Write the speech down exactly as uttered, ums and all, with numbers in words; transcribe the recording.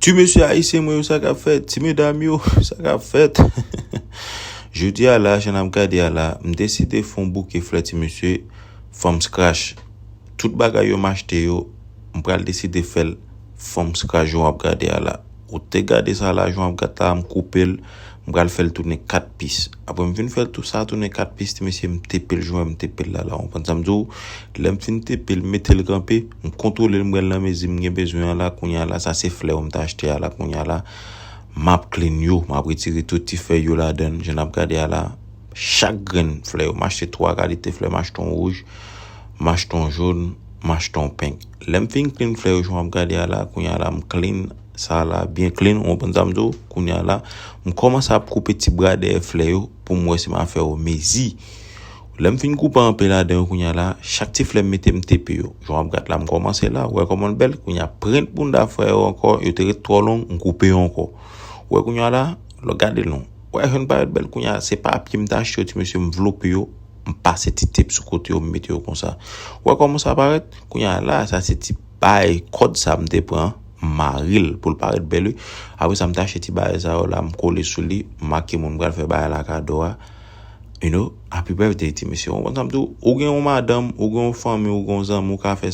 Ti mesye ayisyen mwen yo, sa k ap fèt? Ti medam yo, sa k ap fèt? Jodi a la, jan n ap gade a la, m deside fè yon bouke flè, ti mesye, from scratch. Tout bagay yo m achte yo, m pral deside fè l from scratch, jan w ap gade a la. Ou te gade sa la, jan w ap gade la, m koupe l, m pral fè l tounen kat pis. Apre m fin fè l tou sa tounen kat pis, ti mesye, m tepe l, jan m tepe l la la. Ou konprann sa m di w? Lè m fin tepe l, m mete l kanpe, m kontwole l, m pran l nan mezi m gen bezwen an la. Kounye a la, sa se flè yo m t achte a la. Kounye a la, m ap clean yo, m ap retire tout ti fèy yo ladan l, jan n ap gade a la. Chak grenn flè yo, m achte twa kalite flè, m achte yon wouj, m achte yon jòn, m achte yon penk. Lè m fin clean flè yo, jan w ap gade a la, kounye a la, m clean sa la, byen clean, ou konprann sa m di w? Kounye a la, m kòmanse ap koupe ti bra dèyè flè yo pou m wè si m a fè yo mezi. Lè m fin koupe anpe ladan yo, kounye a la, chak ti flè m mete, m tepe yo. Jan w ap gade la, m kòmanse la, ou wè kòman l bèl? Kounye a, prent bounda flè yo ankò, yo te ret twò long, m koupe yo ankò. Ou wè kounye a la, lò gade l non. Ou wè jan l parèt bèl? Kounye a, se papye m t achte yo, ti mesye, m vlope yo, m pase ti tep sou kote yo, m mete yo konsa. Ou wè kòman sa parèt? Kounye a la, sa se ti bay kòd sa m te pran, m mare l pou l parèt bèl, wi. Apre sa, m t achte ti bagay sa yo la, m kole sou li, m make moun pral fè bagay la kado a. You know, happy birthday, ti mesye. Ou konprann sa m di w? Ou gen yon madanm, ou gen yon fanmi, ou gen yon zanmi, ou ka fè sa.